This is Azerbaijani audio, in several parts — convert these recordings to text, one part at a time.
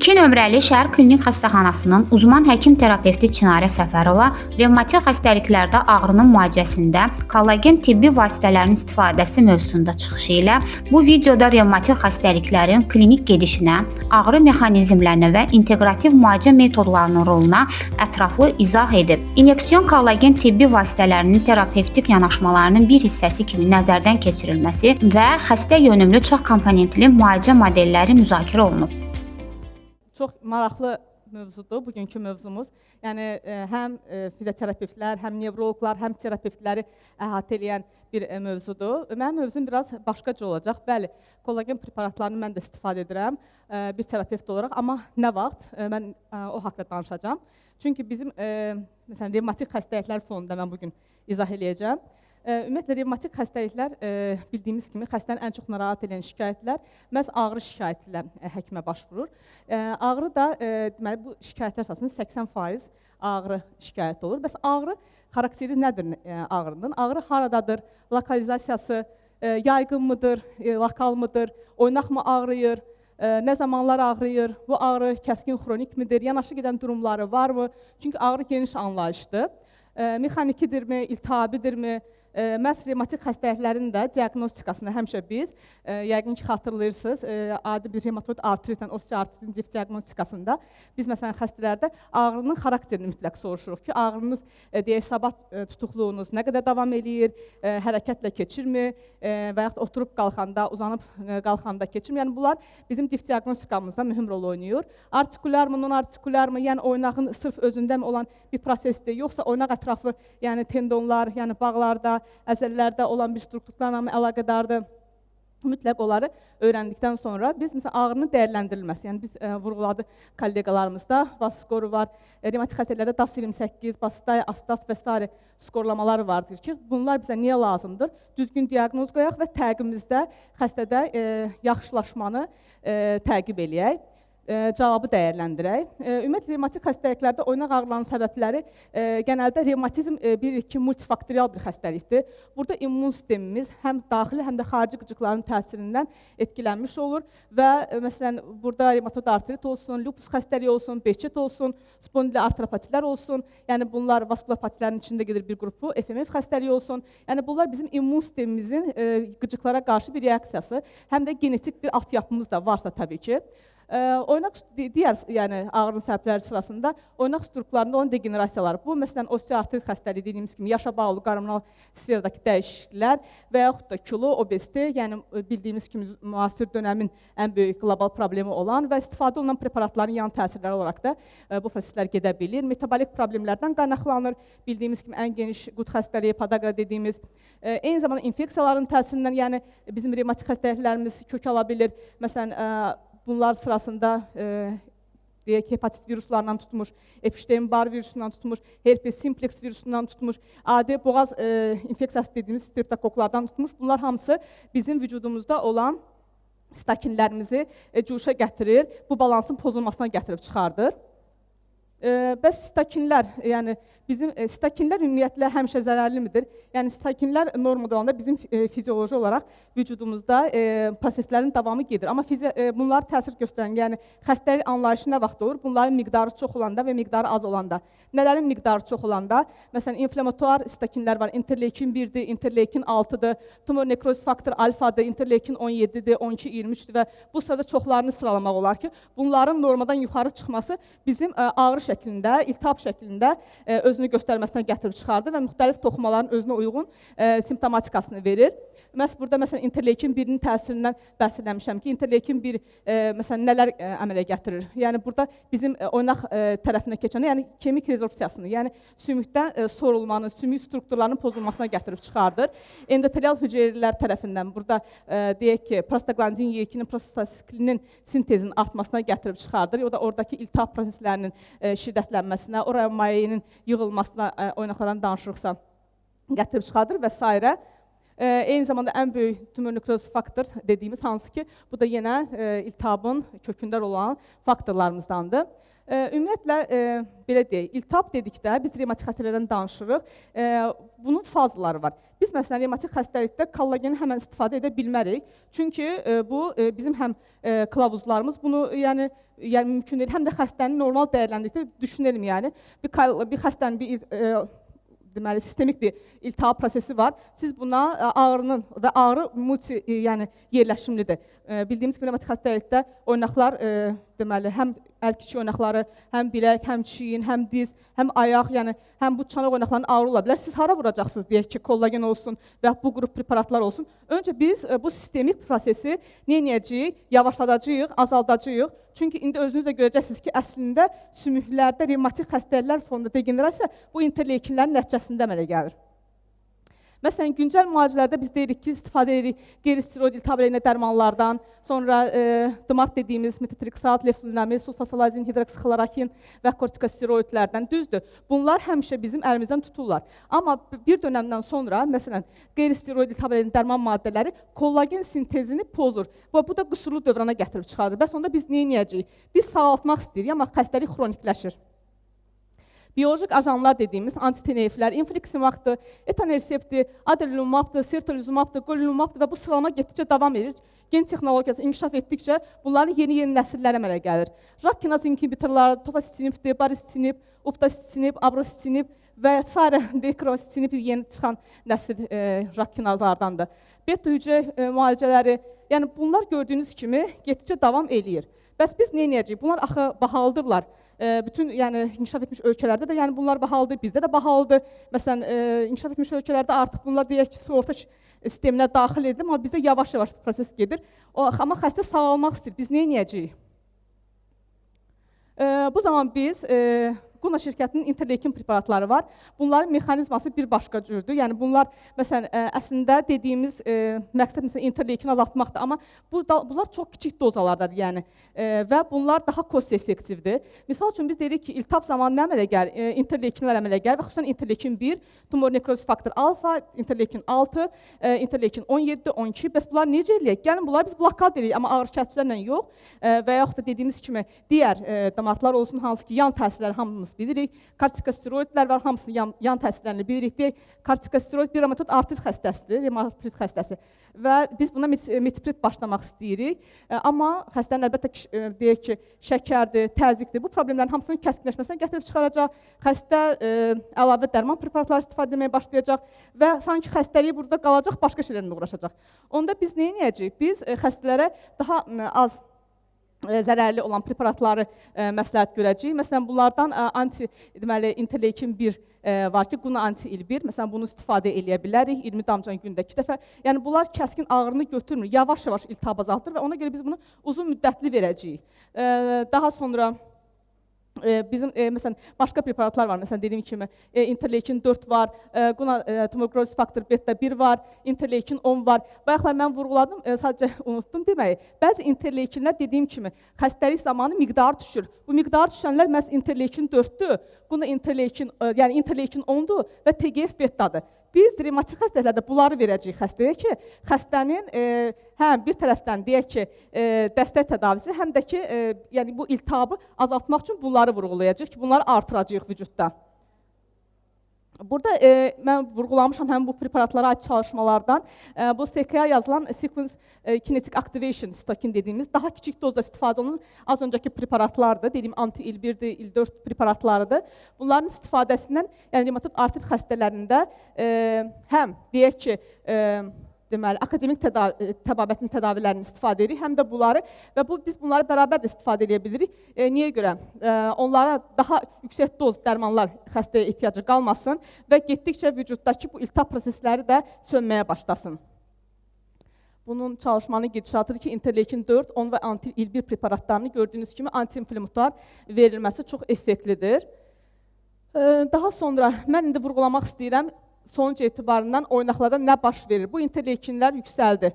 2 nömrəli şəhər klinik xəstəxanasının uzman həkim terapevti Çinarə Səfərova revmatik xəstəliklərdə ağrının müalicəsində kollagen tibbi vasitələrinin istifadəsi mövzusunda çıxışı ilə bu videoda revmatik xəstəliklərin klinik gedişinə, ağrı mexanizmlərinə və inteqrativ müalicə metodlarının roluna ətraflı izah edib. İnyeksion kollagen tibbi vasitələrinin terapevtik yanaşmalarının bir hissəsi kimi nəzərdən keçirilməsi və xəstə yönümlü çox komponentli müalicə modelləri müzakirə olunub. Çox maraqlı mövzudur bugünkü mövzumuz. Yəni həm fizioterapevtlər, həm nevroloqlar, həm terapevtləri əhatə eləyən bir mövzudur. Mənim mövzum biraz başqaca olacaq. Bəli, kollagen preparatlarını mən də istifadə edirəm bir terapevt olaraq, amma nə vaxt mən o haqda danışacağam. Çünki bizim məsələn revmatik xəstəliklər fonunda mən bugün izah eləyəcəm. Ümumiyyətlə revmatik xəstəliklər bildiyimiz kimi xəstənin ən çox narahat edən şikayətlər məhz ağrı şikayəti ilə həkimə başvurur. Ağrı da deməli bu şikayətlər əsasında 80% ağrı şikayəti olur. Bəs ağrı xarakteri nədir ağrının? Ağrı haradadır? Lokalizasiyası yaygın mıdır, lokal mıdır? Oynaq mı ağrıyır? Nə zamanlar ağrıyır? Bu ağrı kəskin xronik midir? Yanaşı gedən durumları varmı? Çünki ağrı geniş anlayışdır. Mexanikidirmi, iltihabidirmi? Məhz revmatik xəstəliklərin də diaqnostikasını həmişə biz, yəqin ki xatırlayırsınız, adi bir revmatoid artritlə osteoartritin dif diaqnostikasında biz məsələn xəstələrdə ağrının xarakterini mütləq soruşuruq ki, ağrınız deyək sabah tutuqluğunuz nə qədər davam eləyir, hərəkətlə keçirmi və yaxud oturub qalxanda, uzanıb qalxanda keçirmi? Yəni bunlar bizim dif diaqnostikamızda mühüm rol oynayır. Artikulyarmı, non-artikulyarmı, yəni oynağın sırf özündəmi olan bir prosesdir, yoxsa oynaq ətrafı, yəni tendonlar, yəni bağlarda, əzələlərdə olan bir strukturlarla mı əlaqədardır? Mütləq onları öyrəndikdən sonra biz məsələn ağrının dəyərləndirilməsi, yəni biz vurğuladı kolleqalarımızda VAS skoru var, revmatik xəstəliklərdə DAS28, BASDAI, ASDAS və sairə skorlamalar vardır ki, bunlar bizə niyə lazımdır? Düzgün diaqnoz qoyaq və təqibimizdə xəstədə yaxşılaşmanı təqib eləyək. Cavabı dəyərləndirək. Ümumiyyətlə revmatik xəstəliklərdə oynaq ağrılarının səbəbləri genəldə revmatizm bilirik ki, multifaktorial bir xəstəlikdir. Burada immun sistemimiz həm daxili, həm də xarici qıcıqların təsirindən etkilənmiş olur və məsələn burada revmatoid artrit olsun, lupus xəstəliyi olsun, Behçet olsun, spondiloartropatilər olsun, yəni bunlar vaskulopatilərin içində gedir bir qrupu, FMF xəstəliyi olsun. Yəni bunlar bizim immun sistemimizin qıcıqlara qarşı bir reaksiyası, həm də genetik bir altyapımız da varsa təbii ki. Oynaq digər, yəni ağrının səbəbləri sırasında oynaq strukturlarında olan degenerasiyalar. Bu məsələn osteoartrit xəstəliyi dediyimiz kimi yaşa bağlı qarmonal sferadakı dəyişikliklər və yaxud da kilo, obezite, yəni bildiyimiz kimi müasir dönəmin ən böyük qlobal problemi olan və istifadə olunan preparatların yan təsirləri olaraq da bu proseslər gedə bilir. Metabolik problemlərdən qaynaqlanır. Bildiyimiz kimi ən geniş qut xəstəliyi, podagra dediyimiz. Eyni zamanda infeksiyaların təsirindən, yəni bizim revmatik xəstəliklərimiz kök ala bilir. Məsələn, bunlar sırasında deyək ki, hepatit viruslarından tutmuş, Epstein-Barr virusundan tutmuş, herpes simplex virusundan tutmuş, adi boğaz infeksiyası dediyimiz streptokoklardan tutmuş. Bunlar hamısı bizim vücudumuzda olan sitokinlərimizi cuşa gətirir, bu balansın pozulmasına gətirib çıxardır. Bəs sitokinlər, yəni bizim sitokinlər ümumiyyətlə həmişə zərərli midir? Yəni sitokinlər normada olanda bizim fizioloji olaraq vücudumuzda proseslərin davamı gedir. Amma bunlar təsir göstərən, yəni xəstəlik anlayışı nə vaxt olur? Bunların miqdarı çox olanda və miqdarı az olanda. Nələrin miqdarı çox olanda? Məsələn, inflamatuar sitokinlər var. Interleukin 1-dir, interleukin 6-dır, tumor nekroz faktor alfadır, interleukin 17-dir, 12, 23-dür və bu sırada çoxlarını sıralamaq olar ki, bunların normadan yuxarı çıxması bizim ağrı şəklində, iltihab şəklində özünü göstərməsinə gətirib çıxardır və müxtəlif toxumaların özünə uyğun simptomatikasını verir. Məhz burada məsələn interleukin 1-in təsirindən bəhs eləmişəm ki, interleukin 1 məsələn nələr əmələ gətirir? Yəni burada bizim oynaq tərəfinə keçəndə, yəni kemik rezorpsiyasını, yəni sümükdən sorulmanı, sümük strukturlarının pozulmasına gətirib çıxardır. Endotelial hüceyrələr tərəfindən burada deyək ki, prostaglandin Y2-nin, prostasiklinin sintezinin artmasına gətirib çıxardır. O da oradakı iltihab proseslərinin şiddətlənməsinə, oraya mayenin yığılmasına, oynaqlardan danışırıqsa gətirib çıxardır və s. Eyni zamanda ən böyük tumor nekroz faktor dediyimiz hansı ki, bu da yenə iltihabın kökündə olan faktorlarımızdandır. Ümumiyyətlə belə deyək, iltihab dedikdə biz revmatik xəstəliklərdən danışırıq. Bunun fazaları var. Biz məsələn revmatik xəstəlikdə kollageni həmən istifadə edə bilmərik. Çünki bu bizim həm kılavuzlarımız bunu yəni mümkün deyil, həm də xəstənin normal dəyərləndirdikdə düşünelim yəni. Bir xəstənin bir deməli sistemik bir iltihab prosesi var. Siz buna ağrının və ağrı multi yəni yerləşimlidir. Bildiyimiz kimi revmatik xəstəlikdə oynaqlar deməli həm əl kiçik oynaqları, həm bilək, həm çiyin, həm diz, həm ayaq, yəni həm bu çanaq oynaqlarının ağrı ola bilər. Siz hara vuracaqsınız deyək ki, kollagen olsun və bu qrup preparatlar olsun. Öncə biz bu sistemik prosesi nə edəcəyik? Yavaşladacağıq, azaldacağıq. Çünki indi özünüz də görəcəksiniz ki, əslində sümüklərdə revmatik xəstəliklər fonunda degenerasiya bu interleykinlərin nəticəsində əmələ gəlir. Məsələn, güncəl müalicələrdə biz deyirik ki, istifadə edirik qeyri-steroid iltihab əleyhinə dərmanlardan, sonra DMARD dediyimiz metotrexat, leflunomid, sulfasalazin, hidroksixlorokin və kortikosteroidlərdən. Düzdür, bunlar həmişə bizim əlimizdən tuturlar. Amma bir dönəmdən sonra, məsələn, qeyri-steroid iltihab əleyhinə dərman maddələri kollagen sintezini pozur. Və bu da qüsurlu dövrana gətirib çıxardır. Bəs onda biz nə edəcəyik? Biz sağaltmaq istəyirik, amma xəstəlik xronikləşir. Biolojik ajanlar dediyimiz antiteneyflər, infliximabdır, etanerceptdir, adalimumabdır, sertolizumabdır, golimumabdır və bu sıralama getdikcə davam edir. Gen texnologiyası inkişaf etdikcə bunların yeni-yeni nəsillər əmələ gəlir. JAK kinaz inhibitorları, tofasitinibdir, baricitinib, uptasitinib, abrocitinib və sairə dekrositinib yeni çıxan nəsil JAK kinazlardandır. Beta hücrə müalicələri, yəni bunlar gördüyünüz kimi getdikcə davam eləyir. Bəs biz nə edəcəyik? Bunlar axı bahalıdırlar. Bütün yəni inkişaf etmiş ölkələrdə də yəni bunlar bahalıdır, bizdə də bahalıdır. Məsələn, inkişaf etmiş ölkələrdə artıq bunlar deyək ki, sığorta sisteminə daxil edilir, amma bizdə yavaş-yavaş proses gedir. Amma xəstə sağalmaq istəyir. Biz nə edəcəyik? Bu zaman biz Quna şirkətinin interleykin preparatları var. Bunların mexanizması bir başqa cürdür. Yəni bunlar məsələn əslində dediyimiz məqsəd məsələn interleykini azaltmaqdır, amma bunlar çox kiçik dozalardadır, yəni və bunlar daha cost effektivdir. Misal üçün biz dedik ki, iltihab zamanı nə əmələ gəlir? İnterleykinlər əmələ gəlir və xüsusən interleykin 1, tumor nekroz faktor alfa, interleykin 6, interleykin 17, 12. Bəs bunlar necə eləyək? Gəlin bunları biz blokad eləyirik, amma ağrı kəsicilərlə yox və yaxud da dediyimiz kimi digər damarlar olsun, hansı ki yan təsirləri hamımız bilirik. Kortikosteroidlər var, hamısının yan təsirlərini bilirik. Deyək, kortikosteroid bir revmatoid artrit xəstəsidir, revmatoid xəstəsi və biz buna metiprid başlamaq istəyirik. Amma xəstənin əlbəttə ki, deyək ki, şəkərdir, təzyiqdir. Bu problemlərin hamısının kəskinləşməsinə gətirib çıxaracaq. Xəstə əlavə dərman preparatları istifadə etməyə başlayacaq və sanki xəstəliyi burada qalacaq, başqa şeylərlə uğraşacaq. Onda biz nə edəcəyik? Biz xəstələrə daha az zərərli olan preparatları məsləhət görəcəyik. Məsələn, bunlardan anti, deməli, interleykin 1 var ki, Quna anti-il 1. Məsələn, bunu istifadə eləyə bilərik. 20 damcan gündə 2 dəfə. Yəni, bunlar kəskin ağrını götürmür. Yavaş-yavaş iltihab azaltır və ona görə biz bunu uzun müddətli verəcəyik. Daha sonra bizim məsələn, başqa preparatlar var. Məsələn, dediyim kimi, interleykin 4 var, Quna tumor faktor beta 1 var, interleykin 10 var. Bayaqlar mən vurğuladım, sadəcə unutdum deməyi. Bəzi interleykinlər dediyim kimi, xəstəlik zamanı miqdarı düşür. Bu miqdarı düşənlər məhz interleykin 4-dür, Quna interleykin, yəni interleykin 10-dur və TGF betadır. Biz revmatik xəstəliklərdə bunları verəcəyik xəstəyə ki, xəstənin həm bir tərəfdən deyək ki, dəstək tədavisi, həm də ki, yəni bu iltihabı azaltmaq üçün bunları vurğulayacağıq ki, bunları artıracağıq vücudda. Burada mən vurğulamışam həm bu preparatlara aid çalışmalardan. Bu SKA yazılan Sequence Kinetic Activation sitokin dediyimiz daha kiçik dozda istifadə olunan az öncəki preparatlardır. Dediyim anti-İL1-dir, İL4 preparatlarıdır. Bunların istifadəsindən, yəni revmatoid artrit xəstələrində həm deyək ki, deməli, akademik təbabətin tədavilərini istifadə edirik, həm də bunları və biz bunları bərabər də istifadə edə bilirik. Niyə görə? Onlara daha yüksək doz dərmanlar xəstəyə ehtiyacı qalmasın və getdikcə vücuddakı bu iltihab prosesləri də sönməyə başlasın. Bunun çalışmanın gedişatıdır ki, interleykin 4, 10 və anti-İL1 preparatlarını gördüyünüz kimi anti-inflamatuar verilməsi çox effektlidir. Daha sonra mən indi vurğulamaq istəyirəm, sonuc etibarından oynaqlarda nə baş verir? Bu interleykinlər yüksəldi.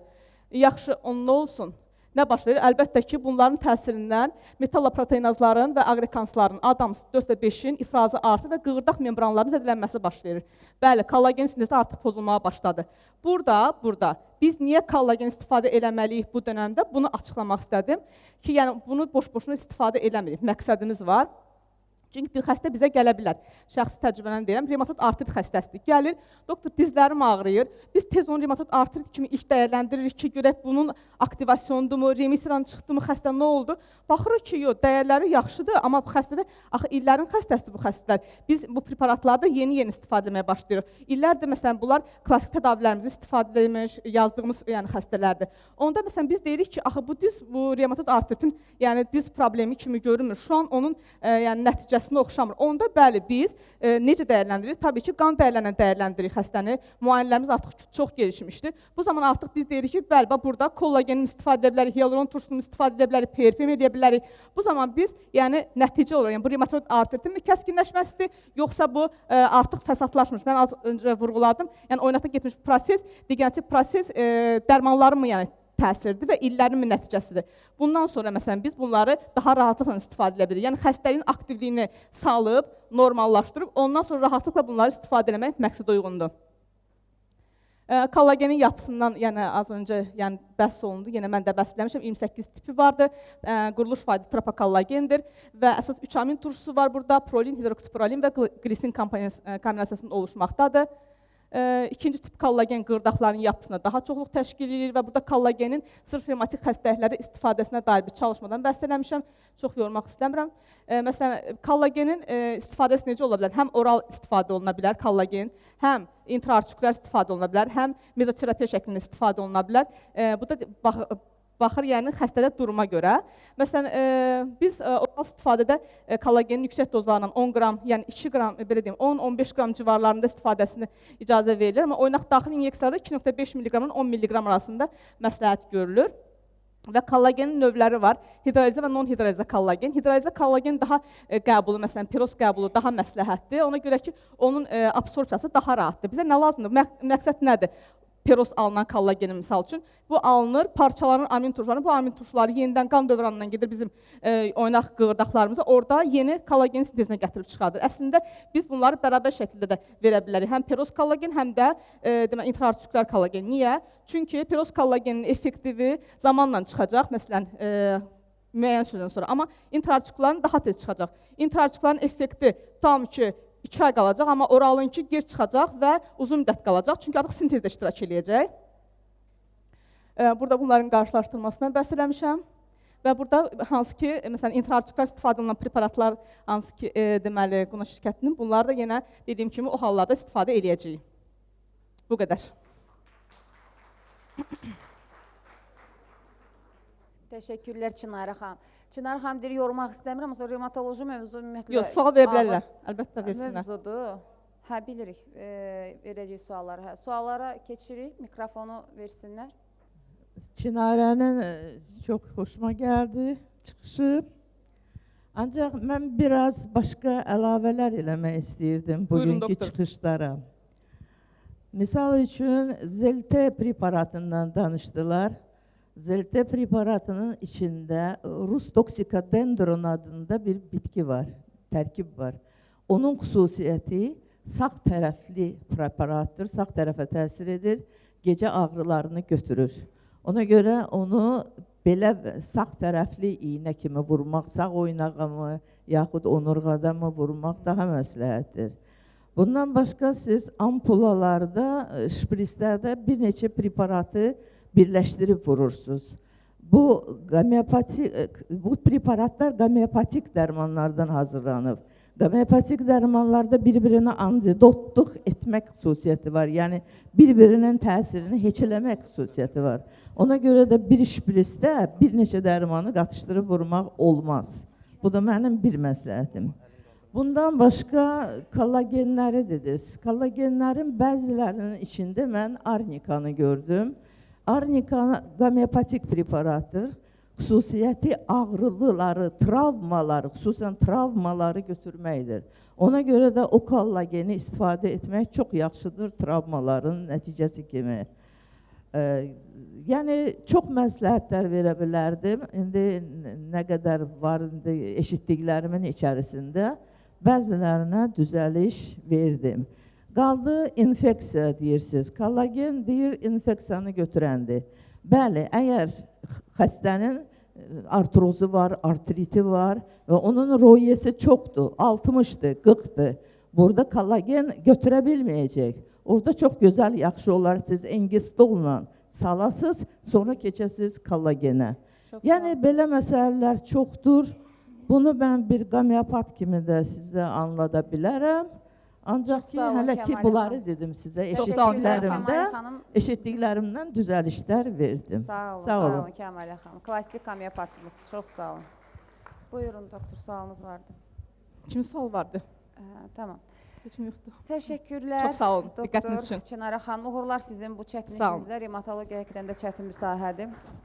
Yaxşı, onun nə olsun? Nə baş verir? Əlbəttə ki, bunların təsirindən metalloproteinazların və aqrekansların, ADAMS 4 və 5-in ifrazı artır və qığırdaq membranlarının zədələnməsi baş verir. Bəli, kollagen sintezi artıq pozulmağa başladı. Burada biz niyə kollagen istifadə eləməliyik bu dönəmdə? Bunu açıqlamaq istədim ki, yəni bunu boş-boşuna istifadə eləmirik. Məqsədimiz var. Çünki bir xəstə bizə gələ bilər. Şəxsi təcrübədən deyirəm, revmatoid artrit xəstəsidir. Gəlir, doktor dizlərim ağrıyır. Biz tez onu revmatoid artrit kimi ilk dəyərləndiririk ki, görək bunun aktivasyonudur mu, remissiyadan çıxdı mı, xəstə nə oldu? Baxırıq ki, yox, dəyərləri yaxşıdır, amma bu xəstədə axı illərin xəstəsidir bu xəstələr. Biz bu preparatlarda yeni-yeni istifadə etməyə başlayırıq. İllərdir məsələn bunlar klassik tədavilərimizi istifadə etmiş, yazdığımız yəni xəstələrdir. Onda məsələn biz deyirik ki, axı bu diz bu revmatoid artritin yəni diz problemi kimi görünmür. Şu an onun yəni nəticəsinə oxşamır. Onda bəli biz necə dəyərləndiririk? Təbii ki, qan dəyərlərlə dəyərləndiririk xəstəni. Müayinələrimiz artıq çox gelişmişdir. Bu zaman artıq biz deyirik ki, bəli, bax burada kollagenin istifadə edə bilərik, hialuron turşusunu istifadə edə bilərik, PRP edə bilərik. Bu zaman biz yəni nəticə olaraq, yəni bu revmatoid artritin mi kəskinləşməsidir, yoxsa bu artıq fəsadlaşmış? Mən az öncə vurğuladım. Yəni oynaqda getmiş proses, degenerativ proses dərmanların mı yəni təsiridir və illərin mi nəticəsidir. Bundan sonra məsələn biz bunları daha rahatlıqla istifadə edə bilirik. Yəni xəstəliyin aktivliyini salıb, normallaşdırıb, ondan sonra rahatlıqla bunları istifadə etmək məqsədə uyğundur. Kollagenin yapısından yəni az öncə yəni bəhs olundu. Yenə mən də bəhs eləmişəm. 28 tipi vardır. Quruluş fayda tropokollagendir və əsas 3 amin turşusu var burada. Prolin, hidroksiprolin və glisin kombinasiyasında oluşmaqdadır. İkinci tip kollagen qırdaqların yapısına daha çoxluq təşkil edir və burada kollagenin sırf revmatik xəstəliklərdə istifadəsinə dair bir çalışmadan bəhs eləmişəm. Çox yormaq istəmirəm. Məsələn, kollagenin istifadəsi necə ola bilər? Həm oral istifadə oluna bilər kollagen, həm intraartikulyar istifadə oluna bilər, həm mezoterapiya şəklində istifadə oluna bilər. Bu da baxır yəni xəstədə duruma görə. Məsələn, biz oral istifadədə kollagenin yüksək dozlarından 10 qram, yəni 2 qram, belə deyim, 10-15 qram civarlarında istifadəsini icazə verilir. Amma oynaq daxili inyeksiyalarda 2,5 mq-dan 10 mq arasında məsləhət görülür. Və kollagenin növləri var. Hidrolize və non-hidrolize kollagen. Hidrolize kollagen daha qəbulu, məsələn, peros qəbulu daha məsləhətdir. Ona görə ki, onun absorpsiyası daha rahatdır. Bizə nə lazımdır? Məqsəd nədir? Peros alınan kollagenin misal üçün. Bu alınır, parçalanır amin turşuları. Bu amin turşuları yenidən qan dövranından gedir bizim oynaq qığırdaqlarımıza. Orada yeni kollagen sintezinə gətirib çıxardır. Əslində biz bunları bərabər şəkildə də verə bilərik. Həm peros kollagen, həm də demək, intraartikulyar kollagen. Niyə? Çünki peros kollagenin effektivi zamanla çıxacaq. Məsələn, müəyyən sürədən sonra. Amma intraartikulyarın daha tez çıxacaq. İntraartikulyarın effekti tam ki 2 ay qalacaq, amma oralınki gec çıxacaq və uzun müddət qalacaq. Çünki artıq sintezdə iştirak eləyəcək. Burada bunların qarşılaşdırılmasından bəhs eləmişəm. Və burada hansı ki, məsələn, intraartikulyar istifadə olunan preparatlar, hansı ki, deməli, Quna şirkətinin, bunları da yenə dediyim kimi o hallarda istifadə eləyəcəyik. Bu qədər. Təşəkkürlər Çinarə xanım. Çinarə xanım deyir, yormaq istəmirəm, amma revmatoloji mövzu ümumiyyətlə Yox, sual verə bilərlər. Əlbəttə versinlər. Mövzudur. Hə, bilirik, verəcək sualları. Hə, suallara keçirik, mikrofonu versinlər. Çinarənin çox xoşuma gəldi çıxışı. Ancaq mən biraz başqa əlavələr eləmək istəyirdim bugünkü çıxışlara. Misal üçün, Zelte preparatından danışdılar. Zelte preparatının içində Rus toksikodendron adında bir bitki var, tərkib var. Onun xüsusiyyəti sağ tərəfli preparatdır, sağ tərəfə təsir edir, gecə ağrılarını götürür. Ona görə onu belə sağ tərəfli iynə kimi vurmaq, sağ oynağa mı, yaxud onurğada mı vurmaq daha məsləhətdir. Bundan başqa siz ampulalarda, şprislərdə bir neçə preparatı birləşdirib vurursunuz. Bu preparatlar homeopatik dərmanlardan hazırlanıb. Homeopatik dərmanlarda bir-birinə antidotluq etmək xüsusiyyəti var. Yəni bir-birinin təsirini heçələmək xüsusiyyəti var. Ona görə də bir şprisdə bir neçə dərmanı qatışdırıb vurmaq olmaz. Bu da mənim bir məsləhətim. Bundan başqa kollagenləri dediniz. Kollagenlərin bəzilərinin içində mən arnikanı gördüm. Arnika homeopatik preparatdır. Xüsusiyyəti ağrılıları, travmaları, xüsusən travmaları götürməkdir. Ona görə də o kollageni istifadə etmək çox yaxşıdır travmaların nəticəsi kimi. Yəni çox məsləhətlər verə bilərdim. İndi nə qədər var indi eşitdiklərimin içərisində bəzilərinə düzəliş verdim. Qaldı infeksiya deyirsiniz. Kollagen deyir infeksiyanı götürəndir. Bəli, əgər xəstənin artrozu var, artriti var və onun royesi çoxdur, 60-dır, 40-dır. Burada kollagen götürə bilməyəcək. Orada çox gözəl, yaxşı olar siz engistolla salasız, sonra keçəsiz kollagenə. Çox sağ Yəni olun. belə məsələlər çoxdur. Bunu mən bir qomeopat kimi də sizə anlada bilərəm. Ancaq Çox ki, sağ olun, hələ ki Kəmalə bunları xanım. dedim sizə Çox sağ olun, Təşəkkürlər eşitdiklərimdə, Kəmalə xanım. eşitdiklərimdən düzəlişlər verdim. Sağ olun, Sağ olun. Kəmalə xanım. Klassik homeopatımız. Çox sağ olun. Buyurun doktor, sualınız vardı. Kimin sualı vardı? Hə, tamam. Heç kim yoxdur. Təşəkkürlər. Çox sağ olun, Doktor diqqətiniz üçün. Çinara xanım, uğurlar sizin bu çətin Sağ olun. işinizdə. Revmatologiya həqiqətən də çətin bir sahədir.